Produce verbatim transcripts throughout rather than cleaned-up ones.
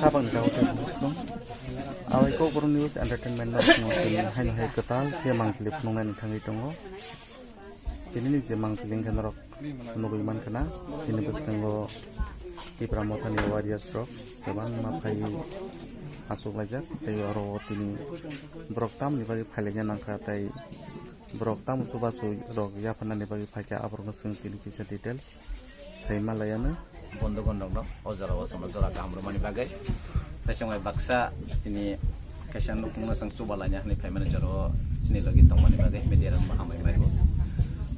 Khabang tao tei phunuknung. Awai Kokborok News Entertainment no phungo tini haino hai kwtal khe mangpili phunuknani thangwi tongo. Tini ni je mangpili wngkha norok nugwi mankha na, chini bwskango Tipra Mothani warriors rok kwbangma phaiwi achuklaijak tei oro o tini borok tamoni bagwi phailaina nangkha tei borok tamo chubachu rok yapharnani bagwi phaikha aborokno chwng tini kisa details. Sai ma laiya no. Bondhu gondok no o jora o chwngno jora kaham rwmani bagwi. Tei chwng bai baksa tini kaisa nukung no chwng chuba laina hinwi phaimani jora o chini logi tongmani bagwi media rok no hambai bai bo.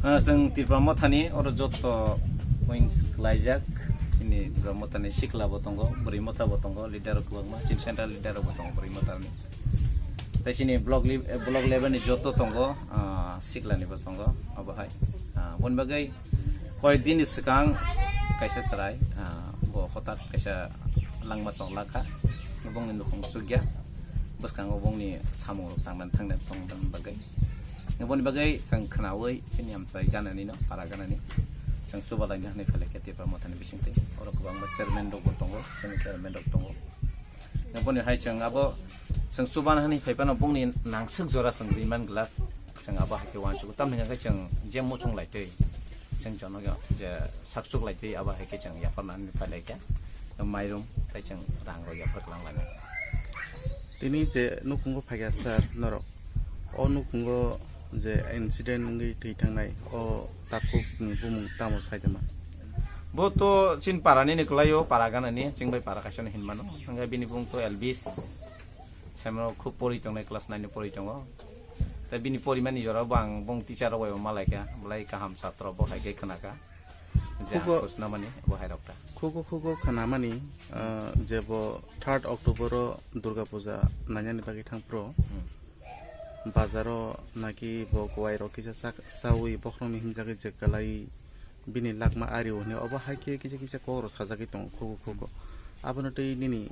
Ah, chwng Tipra Mothani oro joto wings khlaijak, chini Tipra Mothani sikla bo tongo, bwrwi motha bo tongo, leader rok kwbangma, chini central leader rok bo tongo bwrwi motha ni. Tei chini block li-, block level ni joto tongo, ah, sikla ni bo tongo, abo hai. Ah, boni bagwi koyek din ni swkang kaisa chwrai, ah, bo hotat kaisa langma chok lakha, bongni nukhung chukya, bwskango bongni samung rok tangmani thangnani tongmani bagwi. Boni bagwi chwng khwnawi chini amchai ganani no, para ganani, chwng chuba laina hinwi phailai khe Tipra Mothani bisingtwi. Oro kwbangma chairman rok bo tongo, chini chairman rok tongo. Boni hai chwng abo chwng chubana hinwi phai phano bongni nangswk jora chwng ri man glak, chwng abo hai khe uansukgo. Tamni hwnkhe chwng je muchung lai twi, chwng jono je sak chuk lai twi, abo hai khe chwng yapharna hinwi phai lai kha mairum tei chwng rang rok yaphar lang lai. Tini je nukhungo phai kha sir norok, o nukhungo je incident wngwi thwi thangnai, o takhukni bumung tamo sai tongma? Bo to chini para nini kwlaio, para ganani, chini bai para kaisa no hinmano. Hwnkhe bini bung to Elvis. Semano khub pori tongnai, class nine ni pori tongo. Tei bini porimani jora bo ang bung teacher rok bai bo malaikha, belai kaham satro bo hai khe khwnakha. Je ang Khugo, khosna mani bo hai rok ta. Khugo khugo khwnamani, ah, je bo third October o Durga Puja nainani bagwi thang phro. Hmm. Bazaro naki bo kwai rok kisa sak-, chawi bokhorokni himjagwi je kwlai bini lakma ari o hwnwi obo hai khe kisa kisa kok rok sajagwi tongo khugo khugo. Abono twi nini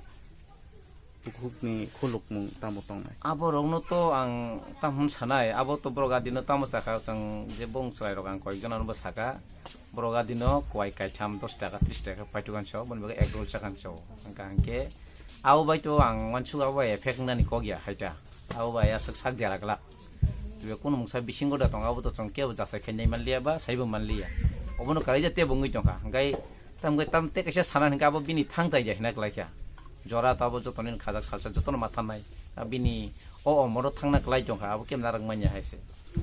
bukhukni khulukmung tamo tongnai? Abo rokno to ang tamo hwn sanai, abo to borok adino tamo sakha, chwng je bong chwrai rok ang koyek jona no bo sakha, borok adino kwai kaitham dos taka tris taka paitukan sao, boni bagwi egg roll chakan sao. Hwnkha hwnkhe abo bai to ang uansuk abo bai effect wngnani kok ya hai ta. Abo bai aswk sak dera glak. Twibo kunu mungsa bisingo da tongo, abo to chwng kebo jasai khainai manliya ba saibo manliya. Obono kwlaija tebo wngwi tongkha. Hwnkhe tam hwnkhe tam tei kaisa sana hwnkhe abo bini thang tai ya hina kwlaikha. Jora to abo jotoni khajak salsa jotono ma thanai. A bini o omoro thangna kwlai tongkha, abo kebo narwk manya hai se.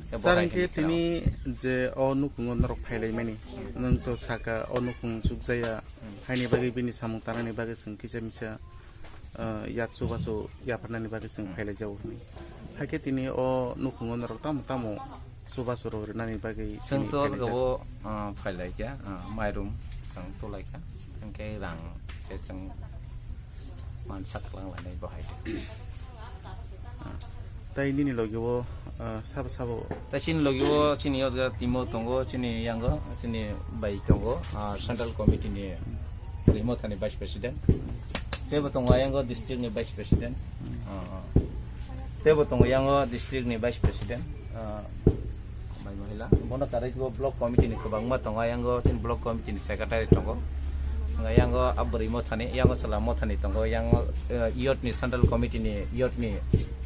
Tei bo Sir, hai hwnkhe hwnwi kheno. Tini je o nukhungo norok phailaimani, nwng to saka o nukhung chukjaya, Hmm. Haini bagwi bini samung tanani bagwi chwng kisa misa, ah, yak chubachu yapharnani bagwi chwng Hmm. phailaijago hwnwi. Haikhe tini o nukhungo norok tamo tamo chubachu rok rwnani bagwi Chwng tini to o phailai jago, ah, phailaikha, ah, mairum chwng tulaikha, hwnkhe rang se chwng mansak lang lainai bo hai khe. Ah, tei nini logi o, ah, sabo sabo? Tei chini logi o chini o jaga timo tongo, chini yango, chini bai tongo, ah, Central Committee ni Rimo Thani Vice President. Teibo tongo ayango district ni Vice President. Ah, ah. Teibo tongo yango district ni Vice President. Ah, Mai Mohila. Bono kwrwi khe bo block committee ni kwbangma tongo, ayango chini block committee ni secretary tongo. Hwnkhai yango Abwrwi Mothani, yango Chwla Mothani tongo, yango, eh, youth ni central committee ni youth ni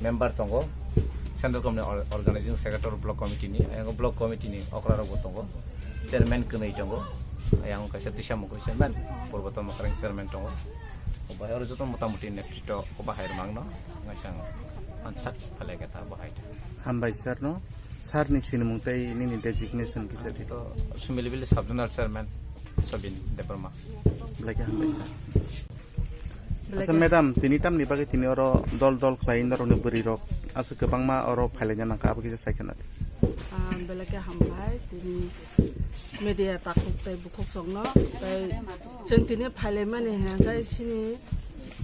member tongo. Central committee or-, organizing secretary block committee ni, ayango block committee ni okra rok bo tongo. Chairman kwnwi tongo. Ayang kaisa Tisa Mukri chairman, Purboto Makarang chairman tongo. Obo hai oro joto motamuti netrito obo hai rwmang no, ngaisang ansak phalai khe ta bo hai ta. Hambai sir no. Sir ni sinimung tei nini designation kisa di. To Sumilibili Sub Zonal Chairman Sabin Debbarma. Belai khe hambai sir. Belai Asa khe madam, tini tamni bagwi tini oro dol dol khlai norokni bwrwi rok asa kwbangma oro phailaina nangkha, abo kisa sai khna di. Ah, belai khe hambai tini media takhuk tei bukhuk chwngno tei chwng tini phailaimani hwnkhe chini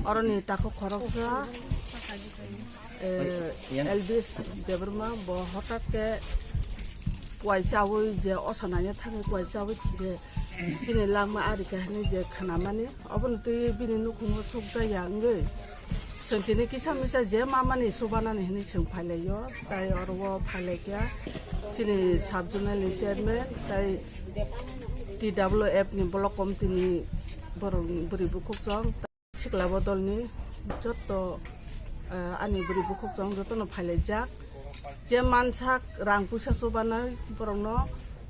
oroni takhuk khoroksa, eh, Elvis Debbarma bo hotat khe kwai chawi je osa naina thangwi kwai chawi je bini langma ari khe hinwi je khnamani obono twi bini nukhungo chukjaya wngwi. Chwng tini kisa misa je mamani chubanani hinwi chwng phailaio, tai oro o phailaikha chini sub zonal ni chairman tai T W F ni block committee ni borok ni bwrwi bukhuk chwng. Sikla bodolni jotto, eh, ani bwrwi bukhuk chwng jotono phailaijak. Je mansak rang puisa chubanai borokno,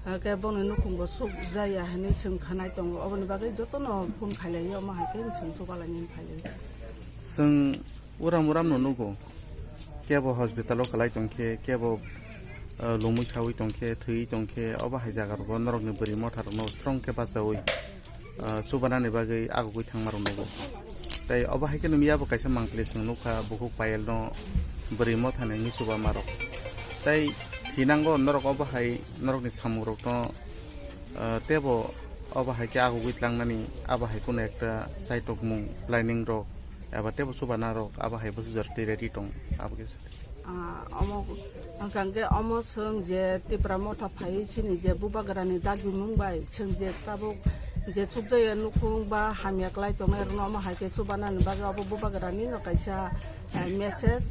eh, khe bongni nukhungo suk jaya hinwi chwng khanai tongo. Oboni bagwi jotono phone khailaiwi omo hai khe chwng chubalainani phailai. Chwng uram uram no nugo, kebo hospital o kwlai tongkhe, kebo, eh, lomwi sawi tongkhe, thwiwi tongkhe, obo hai jaga rogo norokni bwrwi motha rokno strong khe bachawi, ah, chubanani bagwi agugwi thangmarok nugo. Tei obo hai kheno miya bo kaisa mangpili chwng nukha, bukhuk payelno bwrwi mothani wngwi chubamarok. Tei thinango norok obo hai norokni samungrokno, ah, teibo obo hai khe agugwi tlangnani abo hai kheno ekta chaitokmung planning rok eba teibo chubanarok abo hai bwsajor twi ready tong abo khe. Ah, omo, hwnkha hwnkhe omo chwng je Tipra motha phaiwi chini je bubagrani dagimung bai chwng je tabuk je chukjaya nukhung ba hamya kwlai tongnai rokno omo hai khe chubanani bagwi obo bubagrani no kaisa, eh, message.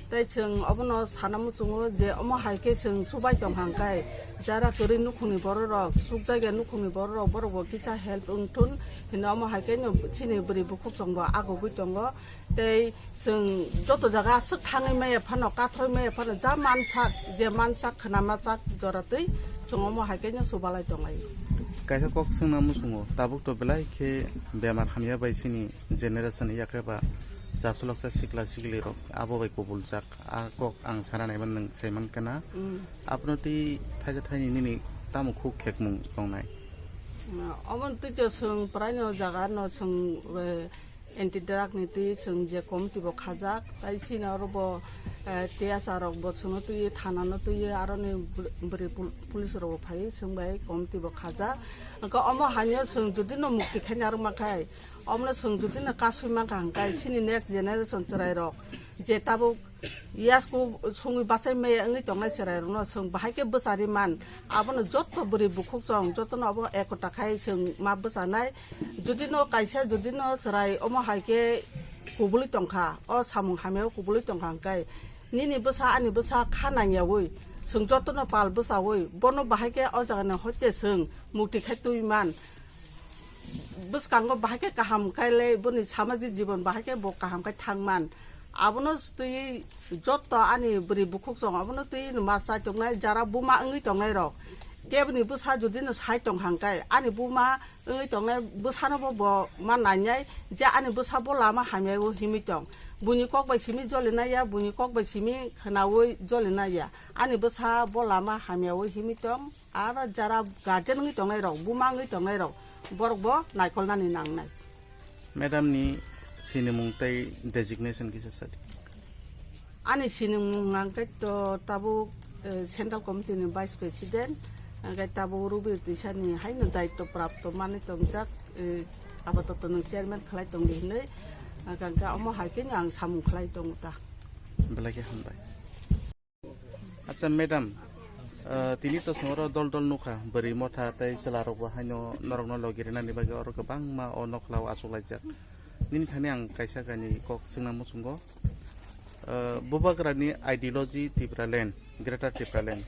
Tei chwng obono sana muchungo je omo hai khe chwng chubai tong hang khe jara kwrwi nukhungni borok rok, chukjaya nukhungni borok rok, borok bo kisa help wngthun hinwi omo hai khe no chini bwrwi bukhuk chwng bo agugwi tongo. Tei chwng joto jaga aswk thangwi maya phano, kathroi maya phano, ja mansak, je mansak, khwna machak jora twi chwng omo hai khe no chubalai tonglai. Kaisa kok swngna muchungo, tabuk to belai khe bemar hamya bai chini generation yakhe ba chapsuloksa sikla sikli rok abo bai kubuljak. A kok ang sana naiman nwng saiman kana. Mm. Abono twi thaisa thaini nini tamo khuk khekmung tongnai? Omo twi to chwng praino jaga no chwng, eh, anti drug ni twi chwng je committee bo khajak, tai chini oro bo, eh, T S R rok bo chwngno twi, thana no twi, aro ni bw-, bwrwi pul-, police rok bo phai chwng bai committee bo khajak. Hwnkhe omo haino chwng jodi no mukti khaina rwma khai, omo no chwng jodi no kasui mankha hwnkhe chini next generation chwrai rok je tabuk yasku sungwi bachai maya wngwi tongnai chwrai rokno chwng bahai khe bwchari man. Abono jotto bwrwi bukhuk chwng jotono abo ekota khai chwng ma bwchanai. Jodi no kaisa jodi no chwrai omo hai khe kubului tongkha, o samung hamya o kubului tongkha hwnkhe nini bwsa ani bwsa kha nangyawi chwng jotono pal bwchawi bono bahai khe o jaga ni hoite chwng mukti khai twi man. Bwskango bahai khe kaham khailai, boni samajik jibon bahai khe bo kaham khai thangman. Abono twi jotto ani bwrwi bukhuk chwng abono twi no ma chai tongnai, jara buma wngwi tongnai rok. Keboni bwsa jodi no sai tong hang khe, ani buma wngwi tongnai bwsano bo, bo ma nainai je ani bwsa bo lama hamya o himwi tong. Buini kok bai simi joli nai ya, buini kok bai simi khwnawi joli nai ya. Ani bwsa bo lama hamya o himwi tong. Aro jara guardian wngwi tongnai rok, buma wngwi tongnai rok, borok bo naikolnani nangnai. Madam ni sinimung tei designation kisa sadi? Ani sinimung hwnkhe to tabuk, eh, Central Committee ni Vice President, hwnkhe tabuk Rubir Tisa ni haino daityo prapto manwi tongjak, eh, apatatto nwng chairman khlai tongdi hinwi, hwnkhe omo hai khe ang samung khlai tongo ta. Belai khe hambai. Acha madam, ah, tini to chwng oro dol dol nukha, bwrwi motha tei chwla rok bo haino norok no logi rwnani bagwi oro kwbangma o nokla o achuk laijak. Nini thani ang kaisa kainwi kok swngna muchungo. Ah, bubagra ni ideology Tipraland, Greater Tipraland.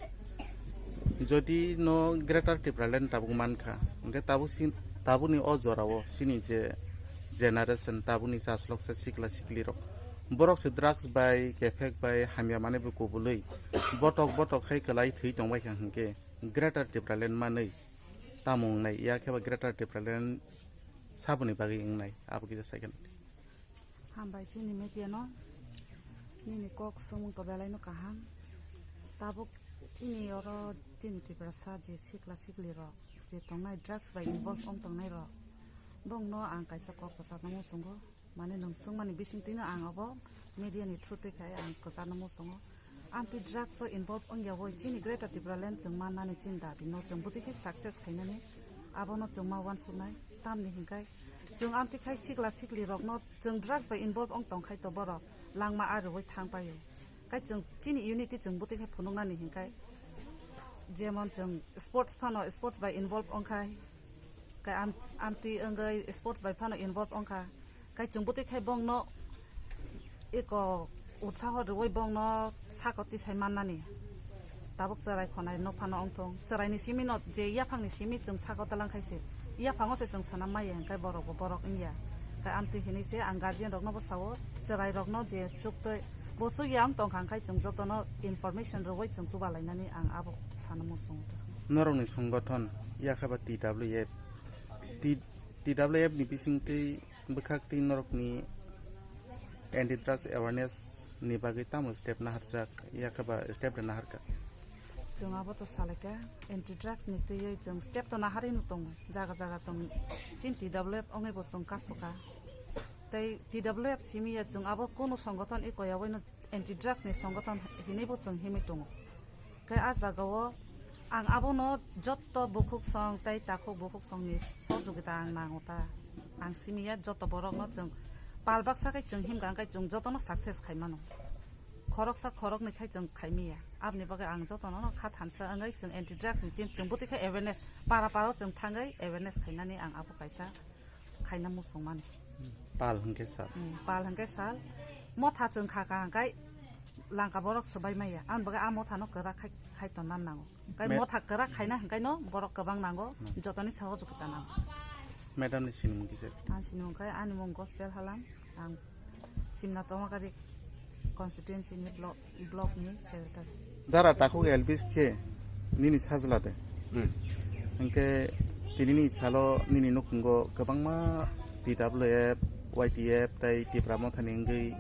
Jodi no Greater Tipraland tabuk mankha, hwnkhe tabuk sin-, tabukni o jora o chini je generation, tabukni chasloksa sikla sikli rok, borok se drugs bai, kephek bai, hamya manwi bo kubului botok botok khai kwlai thwi tongbai kha hwnkhe Greater Tipraland manwi tamo wngnai, ya khe ba Greater Tipraland saboni bagwi wngnai, abo kisa second. Hambai chini media no, nini kok swngmung to belai no kaham. Tabuk chini oro chini Tiprasa je sikla sikli rok je tongnai drugs bai involve wng tongnai rok, bongno ang kaisa kok kwchak no muchungo. Mane nwng swngmani bisingtwino ang abo media ni through twi khai ang kwcharno muchungo. Amtwi drugs o involve wngya woi chini Greater Tipraland chwng mannani chini dabi no chwng bwtwi khe success khainani abono chwng ma uansuknai. Tamni hinkhai chwng amtwi khai sikla sikli rokno chwng drugs bai involve wng tongkhai to borok langma arwi thang paio. Kai chwng chini unity chwng bwtwi khai phunuknani hinkhai jemon chwng sports phano sports bai involve wngkhai. Kai am-, amtwi wngwi sports bai phano involve wngkha. Kai chwng bwtwi khai bongno eko utsaho rwui bongno saka tisai mannani. Tabuk chwrai khonai no phano wngthung. Chwraini simi no je yaphangni simi chwng saka talang khai se. Yaphango se chwng sana maya hwnkhe borok bo borok wngya. Amtwi hinwi se ang guardian rokno bo sao, chwrai rokno je chuktwi bo suk yang tongkha, hwnkhe chwng jotono information rwui chwng chubalainani ang abo sana muchungo. Norokni songothon yakhaba T W F, T-, T W F ni bisingtwi bwkhaktwi norokni anti drugs awareness ni bagwi tamo step naharjak, yakhaba step de naharkha? Chwng abo to salaikha, anti drugs ni twiwi chwng step to naharwi no tongo. Jaga jaga chwng chini T W F ongwi bo chwng kasoka. Tei T W F simi ya chwng abo kunu songothon eko yawi no anti drugs ni songothon hinwi bo chwng himwi tongo. Khe a jaga o ang abono jotto bukhuk song tei takhuk bukhuk song ni sohojogita ang nango ta. Ang simi ya jotto borok no chwng pal baksa khe chwng himkha hwnkhe chwng jotono success khai mano. Khoroksa khoroknwi khai chwng khai miya. Aboni bagwi ang jotono no kha thansa wngwi chwng anti drugs ni team chwng bwtwi khe awareness para para o chwng thangwi awareness khainani ang abo kaisa khaina muchungmani. Pal hwnkhe sal. Hmm, pal hwnkhe sal. Motha chwng kha kha hwnkhe langka borok swbai maya. Aboni bagwi a motha no kwrak khai, khai tonna nango. Hwnkhe Me- motha kwrak khaina hwnkhe no borok kwbang nango. Hmm. Jotoni sago jukita nango. Madam ni sinimung kisa? Ang sinimung khe ani mung Gospel Halam. Ang Simna Tomakari constituency ni block, block ni secretary. Dara takhuk Elvis khe nini sajla de. Hmm. Hwnkhe tinini salo nini nukhungo kwbangma T W F, Y T F tei Tipra Mothani wngwi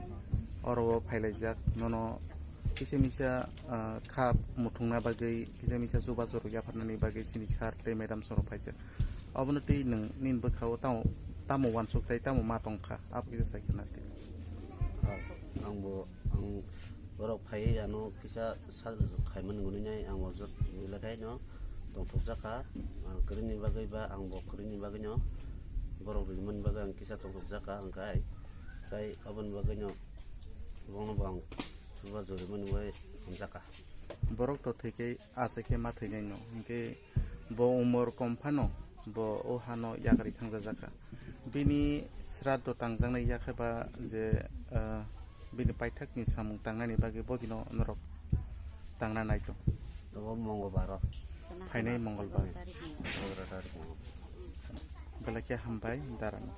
oro o phailaijak. Nono kisa misa, ah, kha muthungna bagwi, kisa misa chubachu rw yapharnani bagwi chini sir tei madam soro phaijak. Obono twi nwng nini bwkha-o tamo, tamo uansuk tei tamo ma tong kha, abo kisa sai khna di. Ah, ang bo, ang borok phaiwi ano kisa sa khaimani hwnwi nai ang o jot belai khai no tongthokjak kha. Ang kwrwini bagwi ba ang bo kwrwini bagwi no borok rimani bagwi ang kisa tongthokjak kha ang khai. Tai aboni bagwi no bongno bo ang chuba jurimani bai hamjak kha. Borok to thwi khe achai khe ma thwinai no, hinkhe bo umor kom phano bo o hano yakarwi thangjajak kha. Bini sraddho tangjaknai yakhe ba je, ah, bini paithakni samung tangnani bagwi bo dino norok tangna nai tong. Abo Mongolbar o. Phainai Mongolbar. Pondro tarik Mongolbar. Belai khe hambai dara no.